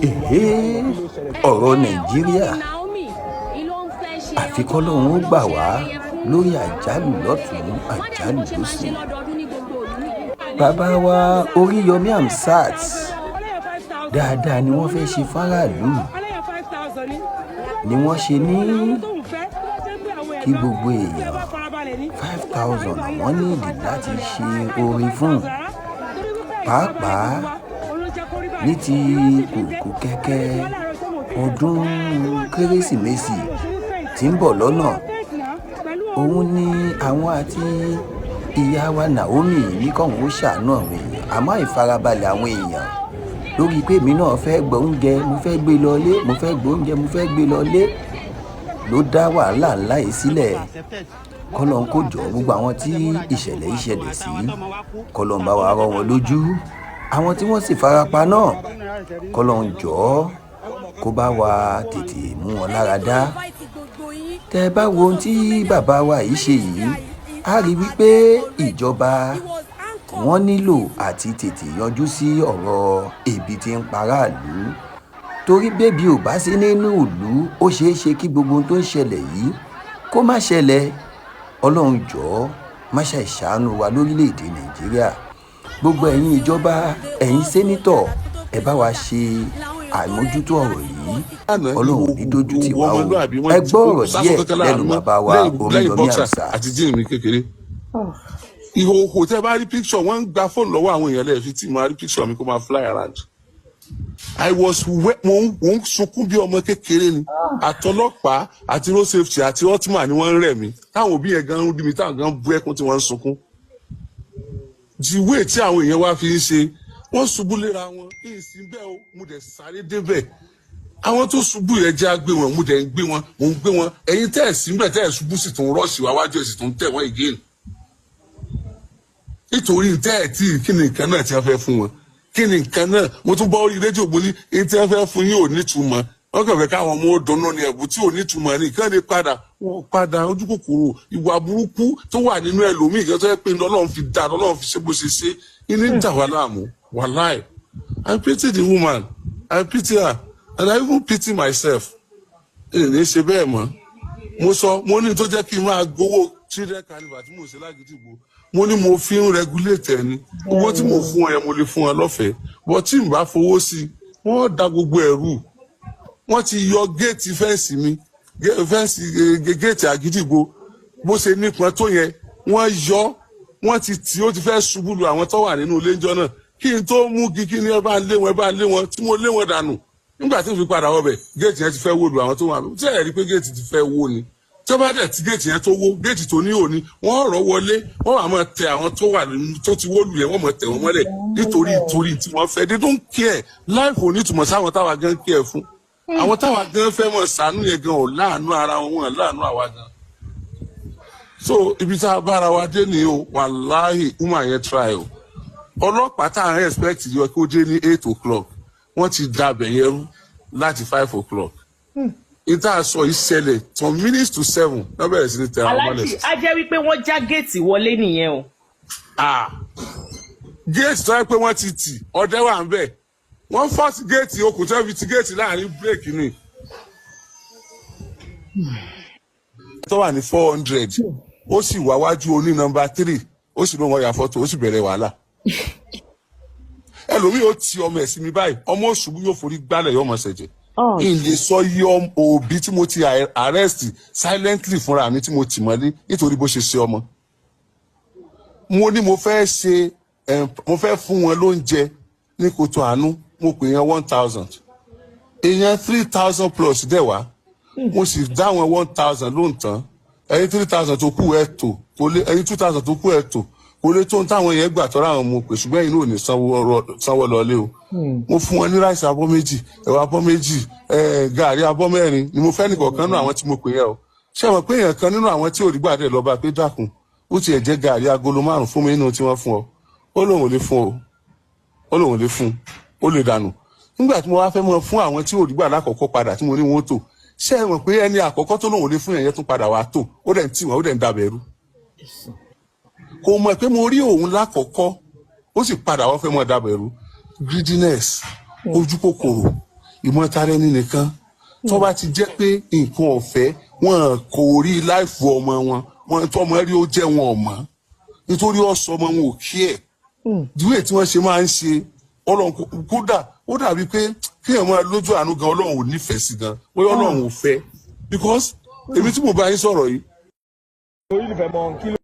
Èhé, ọ̀rọ̀ Nàìjíríà, àfi kọ́lọ́run ó gbà wá lórí àjálù lọ́tùn-ún, àjálù lósì. Bàbá wa Oríyọmí Hamzat, dáadáa ni wọ́n fẹ́ ṣe fáráàlú ni wọ́n ṣe ní kí gbogbo èèyàn 5,000 wọ́n nídìí láti ṣe oore fún, pàápàá ní ti kùkù kẹ́kẹ́ ọdún Kérésìmesì tí ń bọ̀ lọ́nà. Òun ni àwọn àti ìyá wa Naomi ní kóun ó ṣàánú àwọn èèyàn, àmọ́ ìfarabalẹ̀ àwọn èèyàn lórí pé èmi náà fẹ́ gbọ́ oúnjẹ, mo fẹ́ gbé lọlé, mo fẹ́ gbọ́ oúnjẹ, mo fẹ́ gbé lọlé ló dá wàhálà ńlá yìí sílẹ̀. Kọ́lọ́n kò jọ, gbogbo àwọn tí ìṣẹ̀lẹ̀ yìí ṣẹlẹ̀ sí, kọ́lọ́n bá wa rọ́ wọn lójú. Àwọn tí wọ́n sì farapa náà, kọ́lọ́n jọ̀ọ́ kó bá wa tètè mú wọn lára dá. Tẹ́ ẹ bá wo ohun tí bàbá wa yìí ṣe yìí, á rí wípé ìjọba wọ́n nílò àti tètè yanjú sí ọ̀rọ̀ ebi tí ń paráàlú, torí bébi ò bá sí nínú ìlú, ó ṣeé ṣe kí gbogbo ohun tó ń ṣẹlẹ̀ yìí kó má ṣẹlẹ̀. Ọlọ́run jọ̀ọ́, má ṣe ṣàánú wa lórílẹ̀‐èdè Nàìjíríà. Gbogbo ẹ̀yin ìjọba, ẹ̀yin senator, ẹ bá wa ṣe àmójútó ọ̀rọ̀ yìí. Ọlọ́run ò ní dójú tì wá o. Ẹ gbọ́ ọ̀rọ̀ díẹ̀ lẹ́nu bàbá wa Oríyọmí Hamzat. Àti jíìnì mi kékeré, ìhòòhò, tẹ́ bá rí picture, wọ́n ń gba fóònù lọ́wọ́ àwọn èèyàn lẹ́ẹ̀fi tí mo rí picture mi kó máa fly around. I was mo ń sunkún bí ọmọ kékeré ni. Àtọlọ́pàá àti road safety àti ultima ni wọ́n ń rẹ̀ mí, táwọn òbí yẹn gan ń rí mi, táwọn gan bú ẹkún tí wọ́n ń sunkún. The way tí àwọn èèyàn wá fi ń ṣe, wọ́n ṣubú léra wọn kí n sì bẹ́ẹ̀ o. Mo dẹ̀ sáré débẹ̀, àwọn tó ṣubú yẹn jẹ́ àgbé wọn, mo dẹ̀ ń gbé wọn, mo ń gbé wọn. Ẹ̀yin tẹ́ ẹ̀ sí bẹ́ẹ̀, tẹ́ ẹ̀ ṣubú, sì tún rush wá wájú ẹ̀, sì tún tẹ̀ wọ́n again, nítorí tẹ́ ẹ̀ tí kí ni nǹkan náà tí wọ́n fẹ́ fún wọn? Kí ni nǹkan náà? Mo tún bọ́ orí rédíò, mo ní èyí tí wọ́n fẹ́ fún yín ò nítumọ̀. Wọ́n kàn fẹ́ káwọn ọmọ ó dunnú ni. Ẹ̀bùn tí ò nítumọ̀ ní kán lè padà, wọ́n padà ojú kòkòrò, ìwà burúkú tó wà nínú ẹlòmíì kan tó yẹ pé Ọlọ́run fi dá, Ọlọ́run fi ṣe bó ṣe ṣe ní ń dà wá láàmú. Wàláì, I pity the woman, I pity her, and I even pity myself. Èyí ní ṣe bẹ́ẹ̀ mọ́. Mo sọ, mo ní tó jẹ́ kí n máa gbowó children carnival tí mo ṣe lágídígbò, mo ní mo fi ń regulate ẹni. Owó tí mo fún ọ yẹn, mo lè fún ọ lọ́fẹ̀ẹ́, but tí n bá fowó sí i, wọ́n da gbogbo ẹ̀rù. Wọ́n ti yọ géètì fence mi, fence géètì àgídìgbò, bó ṣe nípọn tó yẹn, wọ́n yọ, wọ́n ti tì, ó ti fẹ́ ṣubú lu àwọn tó wà nínú ilé ńjọ́ náà. Kí n tó mú kí ni, ẹ bá ń lé wọn, ẹ bá ń lé wọn, tí mo lé wọn dànù. Nígbà tí mo fi padà wọbẹ̀, géètì yẹn ti fẹ́ wó lu àwọn tó wà. Tí ẹ rí pé géètì ti fẹ́ wó ni, tí ó bá dẹ̀ tí géètì yẹn tó wó, géètì tó ní òní, wọ́n rọ̀ wọlé, wọ́n wà máa tẹ àwọn tó wà tó ti wó lu yẹn, wọ́n máa tẹ̀ wọ́n mọ́lẹ̀ nítorí torí tí wọ́n fẹ́. They don't care. Life ò ní ìtumọ̀ sáwọn táwa gan care fún. Àwọn táwa gan fẹ́ mọ̀ sànú yẹn gan ò láàánú ara wọn, wọn láàánú àwa gan. So ibi tá a bára wa dé ni o. Wàláhì, woman yẹn try o. Ọlọ́pàá tá à ń expect yọ kó dé ní 8 o'clock, wọ́n ti da ibẹ̀ yẹn rú láti 5 o'clock. Ìta sọ ìṣẹ̀lẹ̀, some minutes to 7 wọ́n bẹ̀rẹ̀ sí ní tẹra wọn Aláàjì, mọ́lẹ̀. á jẹ́ wípé wọ́n já géètì wọlé nìyẹn o. Ah, géètì tó yẹ pé wọ́n ti tì, ọdẹ wà ń bẹ̀, wọ́n force géètì, okùn tó fi ti géètì láàrin break ni. Tó wà ní 400, ó sì wá wájú oní nọ́mbà 3, ó sì ló wọn yà fọ́tò, ó sì bẹ̀rẹ̀ wàhálà. Ẹlòmíì ó ti ọmọ ẹ̀ sí mi báyìí, ọmọ òṣùbù yóò forí gbálẹ̀, yóò mọ̀ ṣẹ̀jẹ̀. N lè sọ iye òbí tí mo ti arrest silently fúnra mi, tí mo tì mọ́lé nítorí bó ṣe ṣe ọmọ. Mo ní mo fẹ́ ṣe, mo fẹ́ fún wọn lóúnjẹ ní kòtò àánú. Mo pè yẹn 1,000 èèyàn, 3,000 plus dẹ̀ wá. Mo sì dá wọn 1,000 lóǹtán. Ẹyin 3,000 tó kù ẹ̀ tó kò lé, ẹyin 2,000 tó kù ẹ̀ tó kò lè tó ń táwọn yẹn gbà tọ́ra àwọn. Mo pè, ṣùgbọ́n ẹ̀yin náà ò ní sanwó lọlé o. Mo fún wọn ní rice abọ́ 2, ẹ̀wà abọ́ 2, gàrí abọ́ 4 ni mo fẹ́ nìkọ̀ọ̀kan nínú àwọn tí mo pè yẹn o. Ṣé ẹ mọ̀ pé èèyàn kan nínú àwọn tí ò rí gbàdé lọ́ba pé, dákun, ó tiẹ̀ jẹ́ gàrí agolo 5 fún mi nínú tí wọ́n fún ọ? Ó lóun ò lè fún o, ó lóun ò lè fún, ó lè dànù. Nígbà tí mo wá fẹ́ mọ fún àwọn tí ò rí gbà lákọ̀ọ́kọ́ padà, tí mo ní wọn tó, ṣé ẹ mọ̀ pé ẹni àkọ́kọ́ tó lóun ò lè fún yẹn tún padà wá tó, ó dẹ̀ ń tì wọ́n, ó dẹ̀ ń dàbẹ̀rú. Kò mọ̀ pé mo rí òun lákọ̀ọ́kọ́, ó sì padà wá fẹ́ mọ̀ dàbẹ̀rú. Greediness, ojú kòkòrò. Ìmọ̀tara ẹni nìkan tó bá ti jẹ́ pé nǹkan ọ̀fẹ́, wọn kò rí life ọmọ wọn, wọn tọmọ rí ó jẹ́ wọn ọ̀mọ́ nítorí ọ̀sọ́ ọmọ wọn ò kí ẹ̀ ìdíwé tí wọ́n ṣe máa ń ṣe. Ọlọ́run kódà ó dàbí pé kéèyàn máa lójú àánú gan, Ọlọ́run ò nífẹ̀ẹ́ sí gan, bóyá Ọlọ́run ò fẹ́, because èmi tí mo bá yín sọ̀rọ̀ yìí Orí ìfẹ́ mọ kí ló